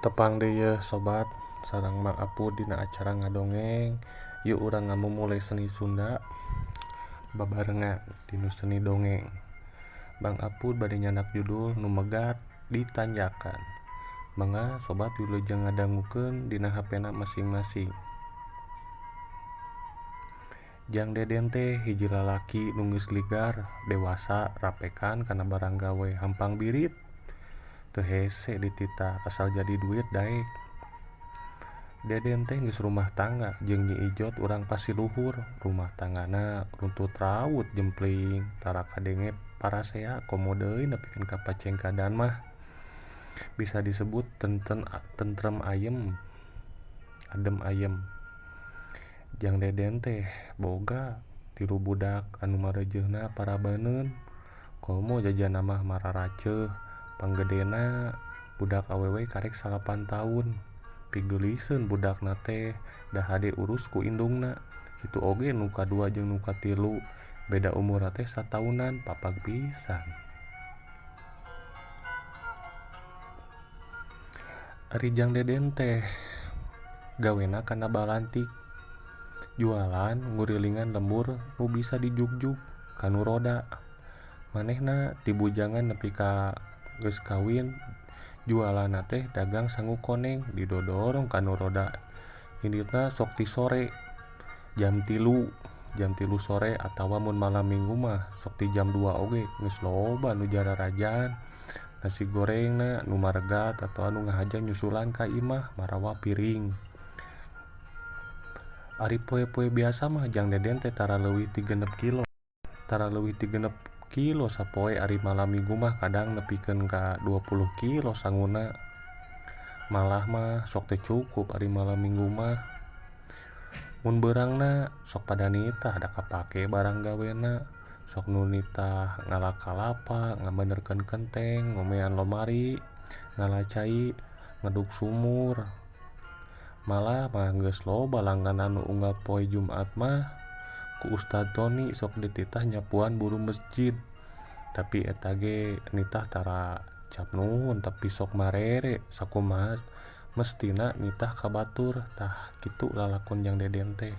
Tepang deui yeuh sobat sareng Mang Apud dina acara ngadongeng. Yuk urang ngamumule seni Sunda babarengan dinu seni dongeng. Mang Apud bade nyandak judul Nu Megat di Tanjakan. Mangga sobat wilujeng ngadangukeun dina hapena masing-masing. Jang Deden teh hiji lalaki nu geus ligar, dewasa, rapekan kana barang gawe hampang birit. Teu hese dititah asal jadi duit daek. Deden teh geus rumah tangga jeung Nyi Ijot urang pasiluhur. Rumah tanggana runtut raut jempling, tara kadenge parasea komo deui nepikeun ka pacengkadan mah. Bisa disebut tentrem ayem, adem ayem. Jang Deden teh boga 3 budak anu marejeuna parabaneun. Komo jajanna mah mararaceuh, panggedena budak awewe karek 9 tahun. Pigeuliseun budakna teh da hade urus ku indungna. Kitu oge nu kadua jeung nu katilu, beda umurna teh sataunan, papag pisan. Ari Jang Deden teh gawena kana balantik, jualan ngurilingan lembur nu bisa dijugjug kanu roda. Manehna ti bujangan nepi ka geus kawin jualanna teh dagang sangu koneng didodorong kanu roda. Inditna sok ti sore jam 3, jam 3 sore atawa mun malam minggu mah sok ti jam 2 oge geus loba nu jararajan. Nasi gorengna nu maregat atawa nu ngahaja nyusulan ka imah marawa piring. Ari poe-poe biasa mah Jang Deden teh tara leuwih ti 6 kilo. Tara leuwih ti 6 kilo sapoe. Ari malam minggu mah kadang nepikeun ka 20 kilo sanguna. Malah mah sok teu cukup ari malam minggu mah. Mun beurangna sok pada nitah da kapake barang gawena. Sok nu nitah ngala kalapa, ngabenerkeun kenteng, ngomean lomari, ngala cai, ngeduk sumur. Malah mah geus loba langganan nu unggal poe Jumat mah ku Ustad Tony sok dititah nyapuan buru masjid. Tapi eta ge nitah tara cap nuhun tapi sok marere sakumaha mestina nitah ka batur. Tah kitu lalakon Jang Deden teh.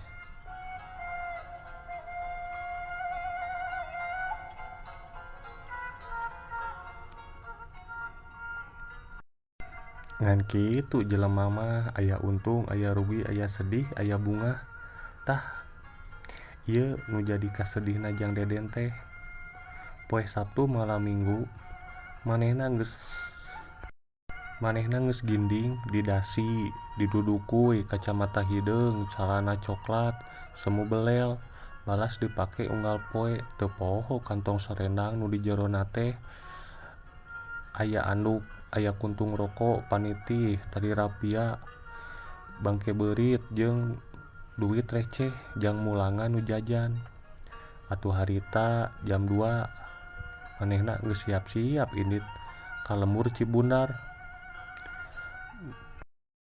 Ngan kitu jelema mah aya untung, aya rugi, aya sedih, aya bungah. Tah ieu nu jadi kasedihna Jang Deden teh. Poe Sabtu malam Minggu manehna geus ginding di dasi, didudukuy kacamata hideung, calana coklat, semu belel, balas dipake unggal poe. Teu poho kantong sarendang nu di jerona teh aya anduk, aya kuntung rokok, panitih, tali rapia, bangke beurit jeung duit receh jang mulangan nu jajan. Atuh harita jam 2 manehna geus siap-siap indit ka lembur Cibundar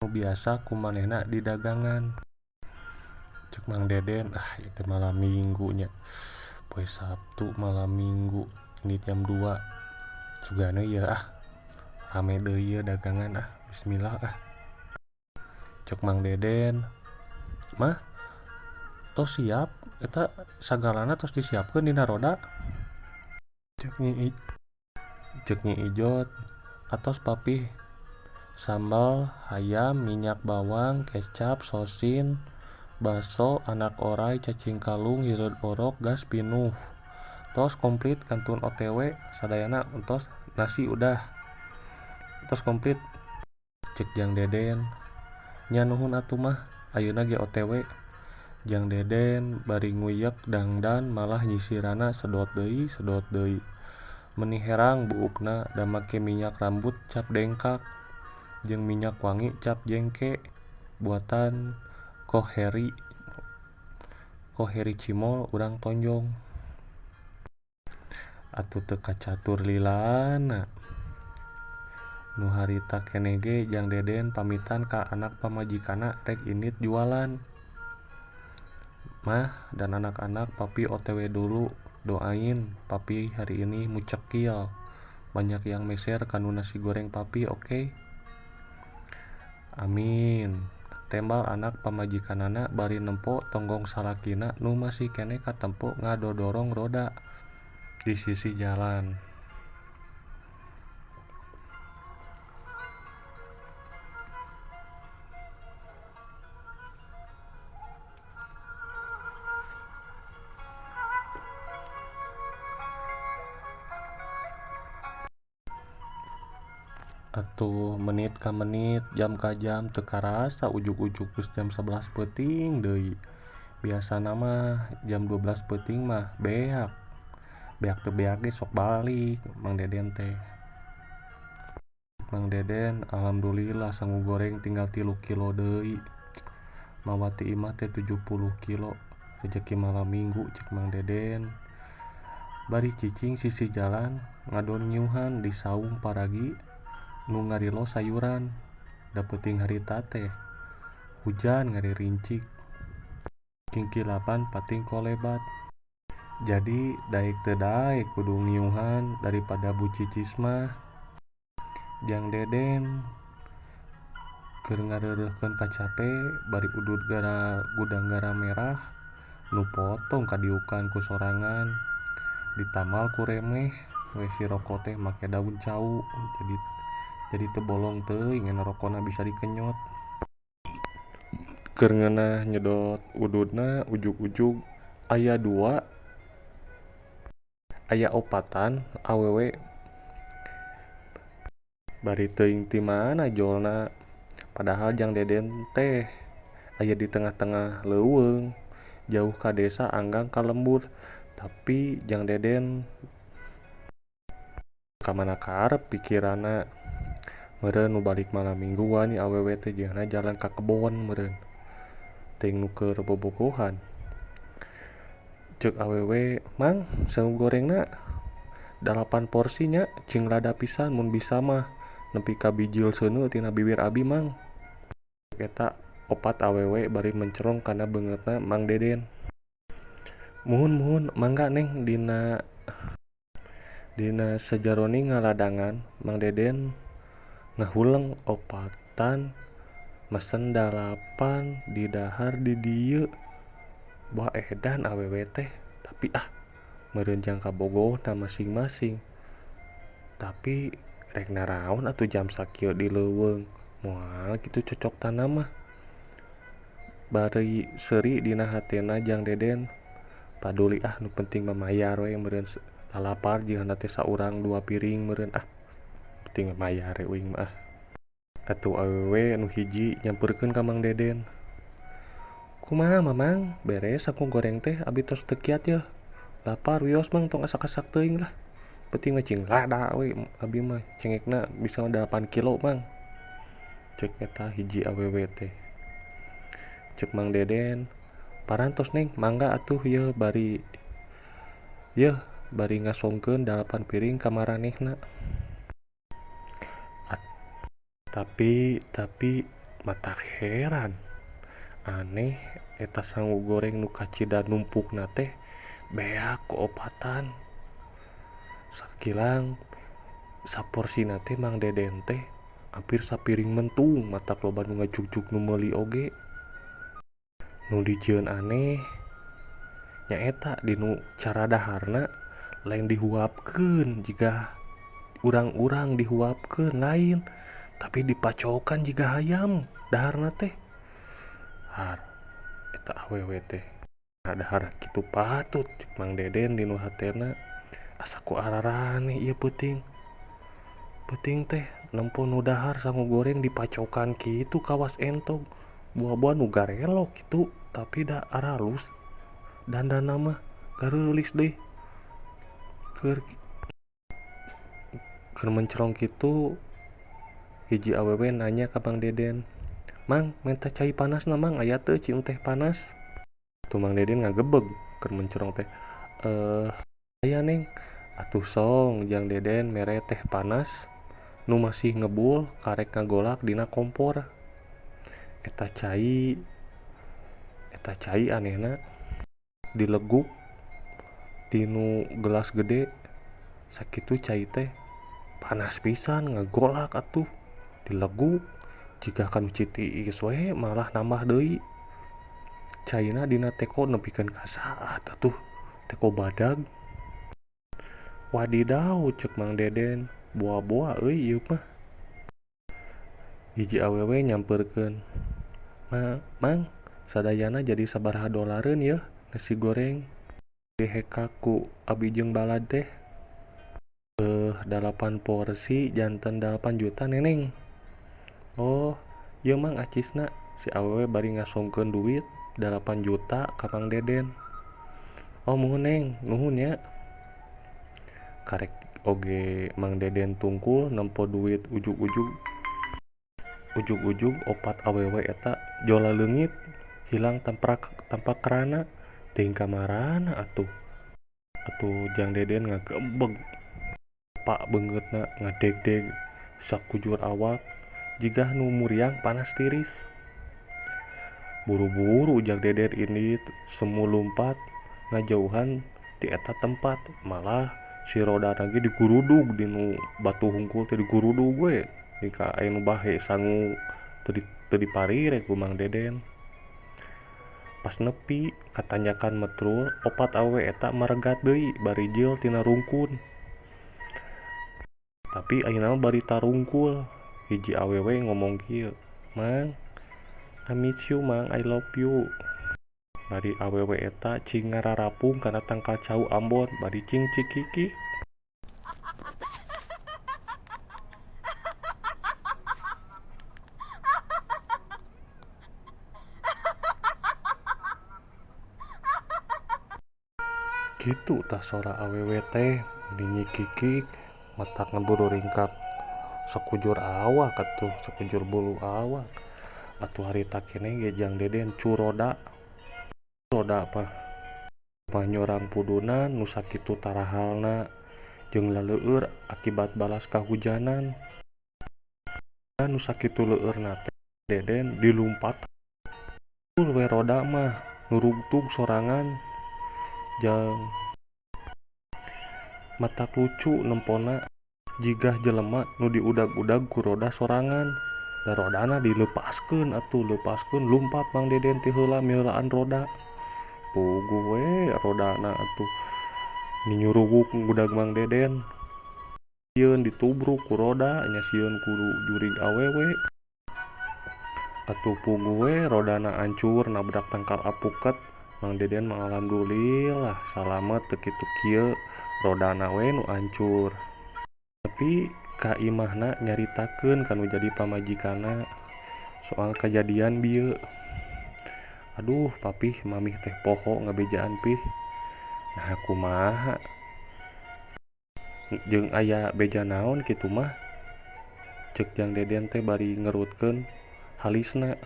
nu biasa ku manehna didagangan. Ceuk Mang Deden, ah ieu teh malam Minggu nya, poe Sabtu malam Minggu indit jam 2 sugana ieu ah rame deui ieu dagangan ah, bismillah ah. Ceuk Mang Deden, mah tos siap eta sagalana tos disiapkeun dina roda. Ceuk Nyi Ijot, atos papih sambal hayam, minyak bawang, kecap, sosin, baso, anak orai, cacing kalung, hireud orok, gas pinuh. Tos komplit kantun OTW sadayana tos nasi udah. Tos komplit. Ceuk Jang Deden, nya nuhun atuh mah ayeuna ge OTW. Jang Deden bari nguyek dangdan malah nyisirana sedot deui sedot deui. Meni herang buukna da make minyak rambut cap dengkak jeung minyak wangi cap jengke buatan Koheri Cimol urang Tonjong. Atuh teu kacatur lilana. Nu harita keneh ge Jang Deden pamitan ka anak pamajikanna rek indit jualan. Mah dan anak-anak papi OTW dulu, doain papi hari ini mucekil. Banyak yang meser kanu nasi goreng papi, oke? Amin. Tembal anak pamajikanana bari nempo tonggong salakina nu masih keneh katempo ngadodorong roda di sisi jalan. Atuh menit ka menit, jam ka jam teu karasa ujug-ujug geus jam 11 peuting deui. Biasana mah jam 12 peuting mah beak. Beak teu beak ge sok balik Mang Deden teh. Mang Deden alhamdulillah sangu goreng tinggal 3 kilo deui. Mawa ti imah teh 70 kilo. Rejeki malam minggu cek Mang Deden. Bari cicing sisi jalan ngadon nyiuhan di saung paragi nu ngarilo sayuran. Da peuting harita teh hujan ngaririncik. Kingkilapan pating kolebat. Jadi daek teu daek kudu ngiuhan daripada bu cicis mah. Jang Deden keur ngareureuhkeun kacape bari udud gara gudang garam merah nu potong kadiukan ku sorangan ditamal ku remeh we si rokok teh make daun cau jadi teu bolong teuing ena rokona bisa dikenyot. Keur ngeunah nyedot ududna ujug-ujug aya 2 aya 4 awewe bari teuing ti mana jolna. Padahal Jang Deden teh aya di tengah-tengah leuweung jauh ka desa anggang ka lembur, tapi Jang Deden ka mana karep pikiranna. Meureun nu balik malam mingguan ieu awewe teh jigana jalan ka kebon meureun teuing nu keur bobogohan. Ceuk awewe, "Mang, sangu gorengna 8 porsi nya, cing lada pisan mun bisa mah nepi ka bijil seuneu tina bibir abi, Mang." Eta 4 awewe bari mencerong kana beungeutna Mang Deden. "Muhun-muhun, mangga Neng." Dina sajaroni ngaladangan Mang Deden ngahuleng 4 mesen 8 didahar di dieu. Wah edan awewe teh, tapi meureun jang kabogohna masing-masing. Tapi rek naraon atuh jam sakieu di leuweung, moal kitu cocok tanah mah. Bari seuri dina hatena Jang Deden, paduli nu penting mah mayar we meureun lalapar jigana teh saurang 2 piring meureun penting mah mayar we uing mah. Atuh awewe nu hiji nyamperkeun ka Mang Deden. "Kumaha Mamang, beres aku goreng teh abi tos teu kiat yeuh. Lapar wios Mang, tong asak-asak teuing lah. Penting mah cing lada we abi mah cengekna bisa 8 kilo Mang." Ceuk eta hiji awewe teh. Ceuk Mang Deden, "Parantos Neng, mangga atuh yeuh bari ngasongkeun 8 piring ka maranehna." Tapi matak heran. Aneh eta sangu goreng nu kacida numpukna teh beak ku 4. Sakilang saporsina teh Mang Deden teh hampir sapiring mentung, matak loba nu ngajugjug nu meuli oge. Nu dijieun aneh nyaeta dinu cara daharna lain dihuapkeun jiga urang-urang dihuapkeun lain, tapi dipacokan jiga hayam daharna teh. Har eta awewe teh dahar kitu patut cek Mang Deden dinu hatena, asa ku ararane ieu peuting. Peuting teh nempo nu dahar sangu goreng dipacokan kitu kawas entog, buah-buah nu garelo kitu tapi da aralus dandana mah gareulis deui. Keur mencerong kitu hiji awewe nanya ka Mang Deden, "Mang, minta cai panas na Mang, aya teu cium teh panas?" Tuh Mang Deden ngagebeg keur mencerong teh. Aya Neng." Atuh song Jang Deden mere teh panas nu masih ngebul karek ngagolak dina kompor. Eta cai anehna dileguk dinu gelas gede sakitu cai teh panas pisan ngagolak atuh dileguk Jiga kanu citiis we malah nambah deui. Caina dina teko nepikeun ka saat atuh teko badag. Wadidaw cek Mang Deden, boa-boa euy ieu mah. Hiji awewe nyamperkeun, "Mang, sadayana jadi sabaraha dolareun yeuh nasi goreng dihekak ku abi jeung balad teh?" 8 porsi janten 8 juta neneng. "Oh, ieu Mang acisna." Si awewe bari ngasongkeun duit 8 juta ka Mang Deden. "Oh muhun neng, nuhun nya." Karek oge Mang Deden tungkul nempo duit ujug-ujug. Ujug-ujug opat awewe eta jola leungit hilang tanpa kerana teuing kamarana atuh. Atuh Jang Deden ngagembeg. Pak beungeutna ngadegdeg sakujur awak jigah nu muriang panas tiris. Buru-buru Jang Deden indit semu lumpat ngajauhan ti eta tempat, malah si roda lagi digurudug di nu batu hungkul teh digurudug we jika aya nu bahe sangu teu diparire ku Mang Deden. Pas nepi katanyakan metrul opat awewe eta maregat deui bari jil tina rungkun. Tapi ayeuna mah bari tarungkul. Hiji awewe ngomong kieu, "Mang, I miss you Mang, I love you." Bari awewe eta cing ngararapung kana tangkal cau Ambon bari cing cikikik. Kitu tah sora awewe teh nyikikik matak ngaburu ringkak sakujur awak atuh sakujur bulu awak. Atuh harita keneh ge Jang Deden curoda. Roda apa? Mah nyorang pudunan nu sakitu tarahalna jeung laleueur akibat balas kahujanan. Nu sakitu leueurna teh Deden dilumpat. We roda mah nurugtug sorangan jang matak lucu nempona jigah jelema nu diudag-udag ku roda sorangan. Da rodana dilepaskeun atuh lepaskeun lumpat Mang Deden ti heula miheulaan roda. Puguh we rodana atuh ninyuruwuk ngudag Mang Deden. Sieun ditubruk ku roda nya sieun ku jurig awewe. Atuh puguh we rodana ancur nabrak tangkal apuket. Mang Deden mah alhamdulillah salamet teu kitu kieu rodana we nu ancur. Tapi ka imahna nyaritakeun kanu jadi pamajikanna soal kajadian bieu. Aduh papih mamih teh poho ngabejaan pih. Nah kumaha jeung aya beja naon kitu mah cek Jang Deden teh bari ngerutkeun halisna.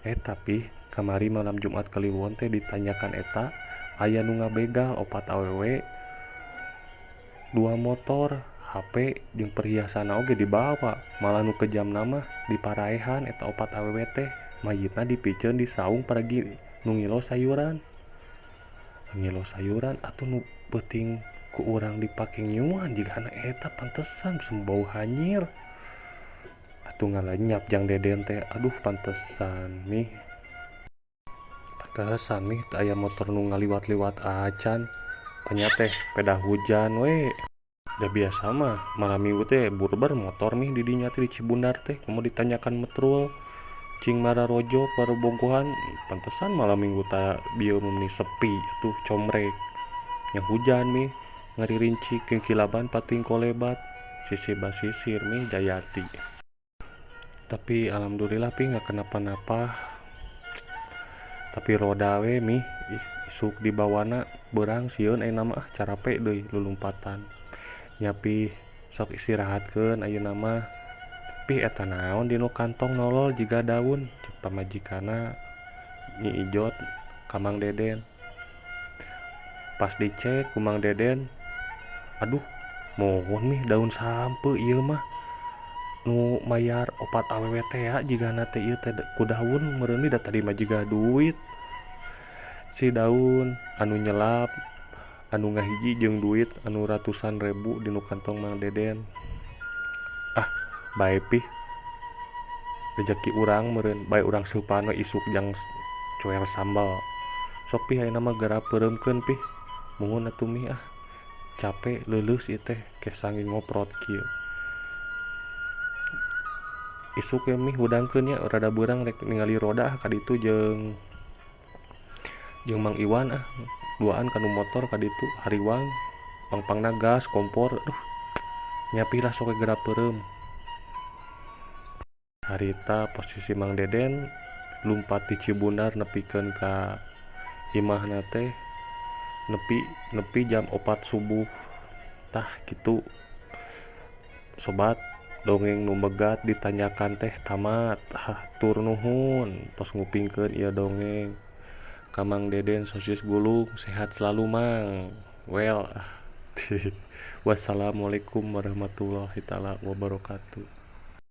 Tapi kamari malam Jumat Kliwon teh ditanyakan eta aya nu ngabegal opat awewe 2 motor, HP jeung perhiasanna oge dibawa. Malah nu kejamna mah diparaehan eta opat awewe teh mayitna dipiceun di saung paragi nu ngilo sayuran. Ngilo sayuran atuh nu peuting ku urang dipake nyuan jigana eta pantesan bau hanyir. Atuh ngalenyap Jang Deden teh, aduh pantesan mih. Pantesan mih teu aya motor nu ngaliwat-liwat acan. Panya teh peda hujan we. Da biasa mah malam minggu teh burber motor mih di dinya teh di Cibundar teh komo ditanyakan metrul cing mararojok barobogohan. Pantesan malam minggu ta bieu meni sepi atuh comrek. Nya hujan mih ngaririnci kengkilaban pating kolebat sisi basisir mih Jayati. Tapi alhamdulillah pi nggak kenapa-napa. Tapi roda we mih isuk dibawana beurang sieun ayeuna mah carape deui lulumpatan. Nya pi sok istirahatkeun ayeuna mah. Pi eta naon dinu kantong nolol jiga daun cek pamajikanna Nyi Ijot ka Mang Deden. Pas dicek ku Mang Deden, aduh mohon mih daun sampe ieu mah nu mayar opat awewe teh ya jigana teh ieu teh ku daun meureun da tadi mah jiga duit. Si daun anu nyelap anu ngahiji jeung duit anu ratusan ribu dinu kantong Mang Deden. Ah bae pih Rejeki urang meureun bae urang seupan we isuk jang cuel sambal. Sok pih ayeuna mah geura peureumkeun pih. Muhun atuh mi ah. Cape leuleus ieu teh ke sanging ngoprot kieu. Isuk we mih hudangkeun nya rada beurang rek ningali roda ah ka ditu jeung jeung Mang Iwan ah duaan kanu motor ka ditu hariwang pangpangna gas kompor aduh nya pih lah sok we geura peureum. Harita posisi Mang Deden lumpat ti Cibundar nepikeun ka imahna teh nepi nepi jam 4 subuh. Tah kitu sobat, dongeng nu megat ditanyakan teh tamat. Hatur nuhun tos ngupingkeun ieu dongeng ka Mang Deden sosis gulung, sehat selalu Mang. Well, wassalamualaikum warahmatullahi taala wabarakatuh.